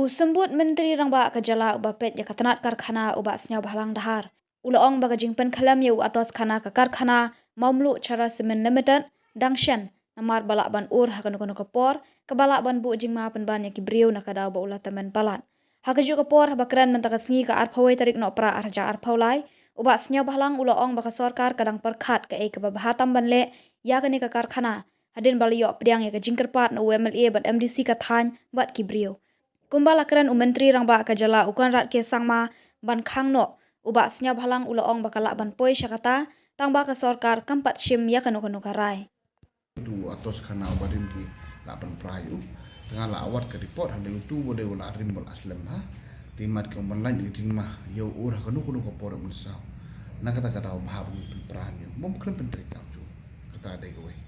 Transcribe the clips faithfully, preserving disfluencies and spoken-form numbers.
U Symbud Myntri Rangbah ka jylla uba peit ïa ka tnat karkhana u Bah Sniawbhalang Dhar u la ong ba ka jingpynkhlem ïa u Atos Khanna ka karkhana Mawmluh Chhara Cement Limited dang shen namar ba lah ban ur ha kano kano ka por kaba lah ban buh jingma pynban ïa ki briew na ka daw ba u la tymmen palat. Ha kajuh ka por haba kren mynta ka sngi ka arphew wei tarik Nohprah arhajar arphew lai, u Bah Sniawbhalang u la ong ba ka sorkar ka dang pyrkhat kaei kaba bha tam ban leh ïa kane ka karkhana hadien ba la ïoh pdiang ïa ka jingkyrpad na u MLA bad MDC ka thaiñ bad ki briew. Kumba la kren u Myntri Rangbah ka jylla u Conrad K Sangma ban khang noh, u Bah Sniawbhalang u la ong ba ka lah ban poi sha kata tang ba ka sorkar kam pat shim ïa kano kano ka rai. U Atos Khanna uba rim ki lah ban prai u. Tang la awat ka report hynrei utu uba dei u la rim ba la slem ha. Te mat ki ong ban lait ka jingma ïa u ur ha kano kano ka por mynsaw. Na kata ka daw bha ba ngi pynpra ïa u. Bym khlem pyntrei ka u. Kata dei kawei.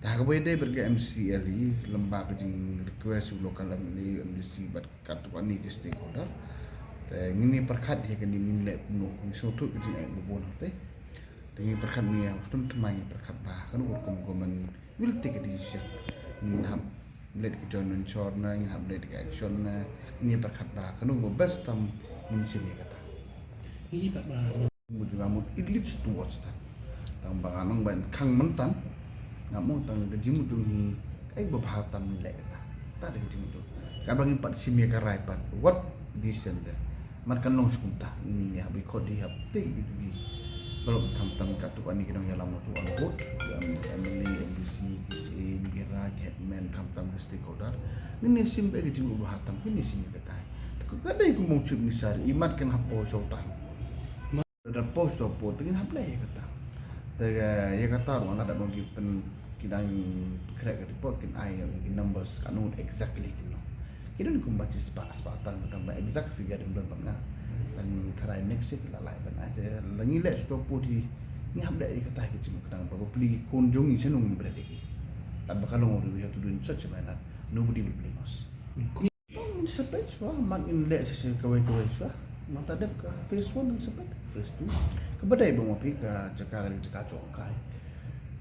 Te ha kawei dei bad ka MCLE lem bad ka jing request u local MLA, MDC bad katto katne ki stakeholder. Te ngin ïa pyrkhat ïa kane ngin leh kumno, ngi sngewthuh ka jingeh ba bun hangtei. Te ngi pyrkhat, ngi ïa sdang thymmai ngi pyrkhat ba kano ka rukom government will take a decision. Ngin hap leit ka joint venture ne, ngin hap leit ka action ne, ngin ïa pyrkhat ba kano kaba best tam ngin shim ïa kata. Ngi pat ba mut jong nga mut it leads towards that. Tang ba nga nang ban khang mynta, nga mut tang ka jingmut jong ngi kaei ba bha tam ngi leh kata. Ta da ka jingmut jong. Katba ngim pat shim ïa ka rai pat, what decision de. Mat kan long sha kumta, ngi hap i khot di hap te i di. Balok khamtam katto katne ki nongïalam na tu on board, ki MLA, MDC, ki CEM, ki rai, headman, khamtam ki stakeholder. Ngin ïa shim ba ka jingmut ba bha tam, ngin ïa shim ïa kata. Te ka dei kum u Chief Minister, i mat kan hap poi sha uta. Da post to post te ngin hap leh ïa kata. Te ïa kata ruh lada ba ki pyn, ki dang khreh ka report kin ai ïa ki numbers katno exactly kin long. Ki don kumba shispah, spah tang, tang ba exact figure ym don bad nga. Tang tharai next week la lait ban ai. Te la ngi leh sha uto post hi ngi hap leh ïa kata ki jingmut, khnang ba bapli ki khun jong ngi shano ngin bret ïa ki. Katba ka long ruh, we have to do in such a manner nobody will blame us. Ngin sa peit shuwa, mat ngin leh shisha kawei kawei shuwa. Mynta dep ka phase one, ngin sa peit phase two. Kaba dei ba ma phi ka jaka, ka jaka jong ka.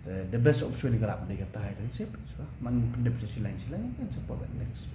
Te the best option ka lah dei kata, te ngin sa peit shuwa. Mat ngin pyndep shisha line shisha line, ngin sa peit next.